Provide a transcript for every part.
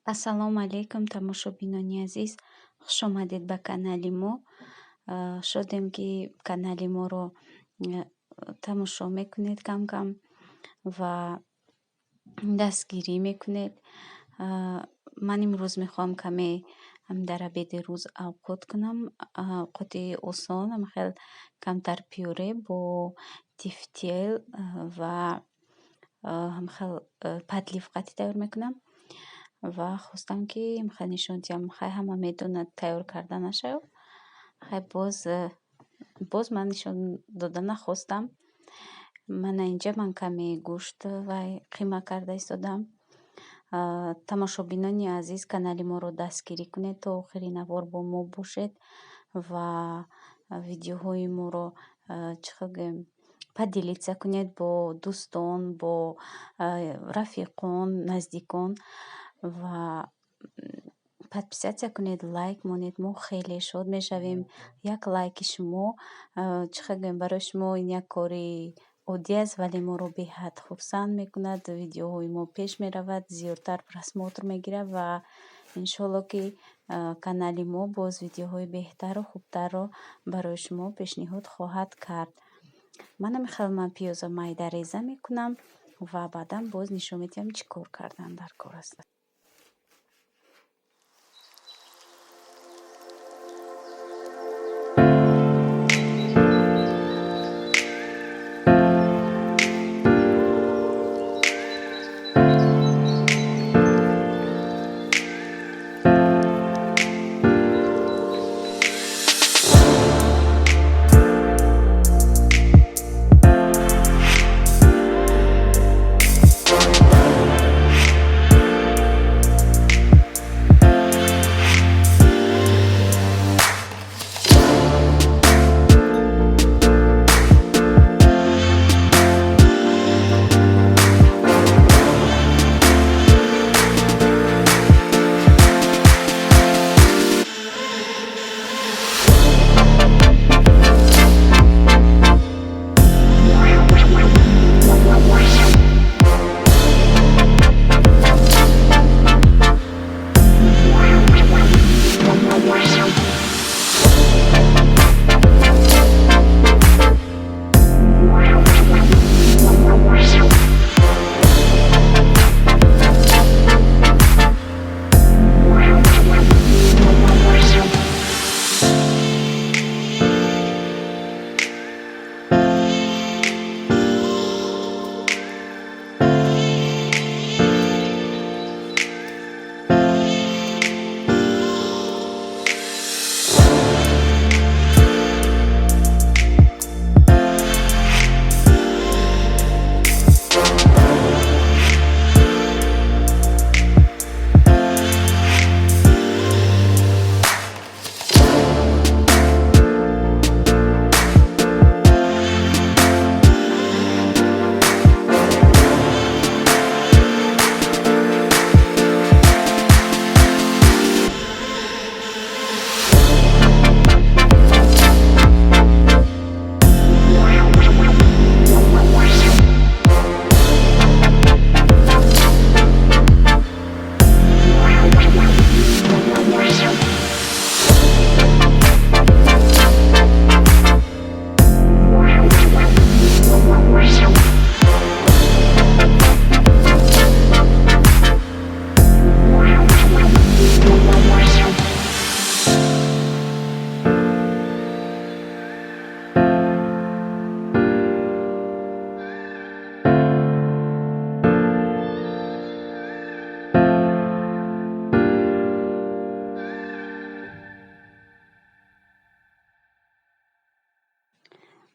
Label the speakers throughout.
Speaker 1: Ассалому алайкум, тамошобинони азиз, хушомадед ба канали мо. Шодем, ки канали моро тамошо мекунед кам-кам ва дастгирӣ мекунед. Ман имрӯз мехоҳам каме дар обеди рӯз авқот кунам. Авқоти осон, хел камтар пюре бо тефтел ва хел подлив қатӣ тайёр мекунам. Ва хостам, ки хел нишон диҳам. Хай, ҳама медонад тайёр карданаша. Хай, боз ман нишон дода нахостам. Мана инҷа ман каме гӯшт вай қима карда истодам. Тамошобинони азиз, канали моро дастгирӣ кунед, то охири навор бо мо бошед ва видеоҳои моро, чӣ хел гӯем, поделиться кунед бо дӯстон, бо рафиқон, наздикон ва подписаться кунед, лайк монед. Мо хеле шод мешавем. Як лайки шумо, чӣ хел гӯем, барои шумо ин як кори оддӣ аст, вале моро беҳад хурсанд мекунад. Видеоҳои мо пеш меравад, зиёдтар просмотр мегирад ва иншоалло, ки канали мо боз видеоҳои беҳтару хубтарро барои шумо пешниҳод хоҳад кард. Мана михел ман пиёза майда реза мекунам ва баъдан боз нишон медиҳам, чӣ кор кардан дар кор аст.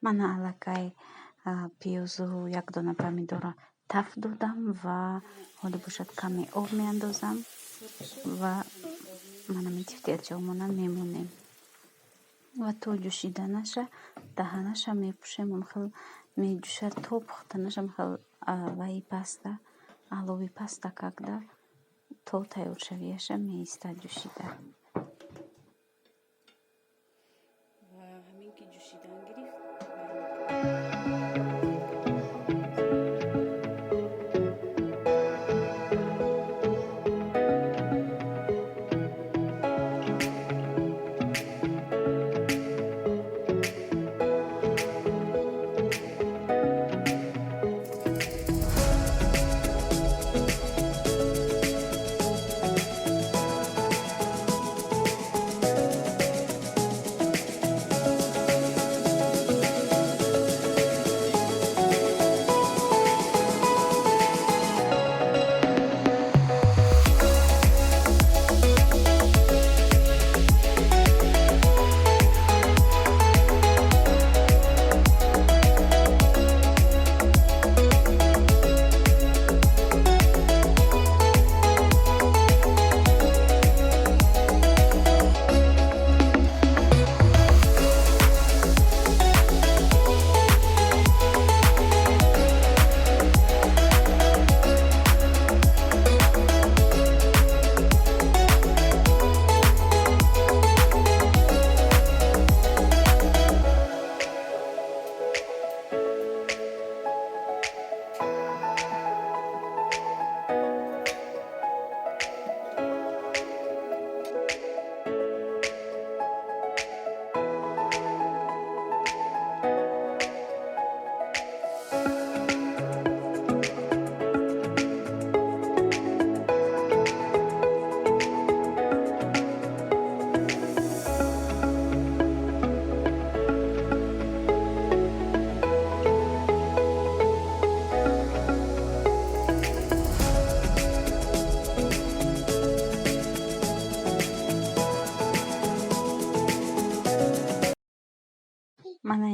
Speaker 1: Мана аллакай пиёзу як дона помидорро таф додам ва ҳоло бошад, каме об меандозам ва манами тефтелчаҳомона мемонем ва то ҷӯшиданаша даҳанаша мепӯшем. Хел меҷӯшад то пухтанаша, хел ваи паста, алови паста карда, то тайёршавияша меистад ҷӯшида. Ва ҳамин ки ҷӯшидан гирифт.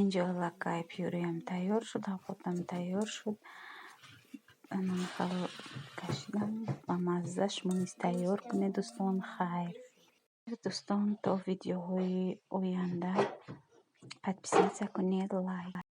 Speaker 1: Инҷо аллакай пюреам тайёр шуд, овқотам тайёр шуд. Ана кашидам ба мазза. Шумо низ тайёр кунед, дӯстон. Хайр, дӯстон, то видеоҳои оянда. Подписаться кунед, лайк.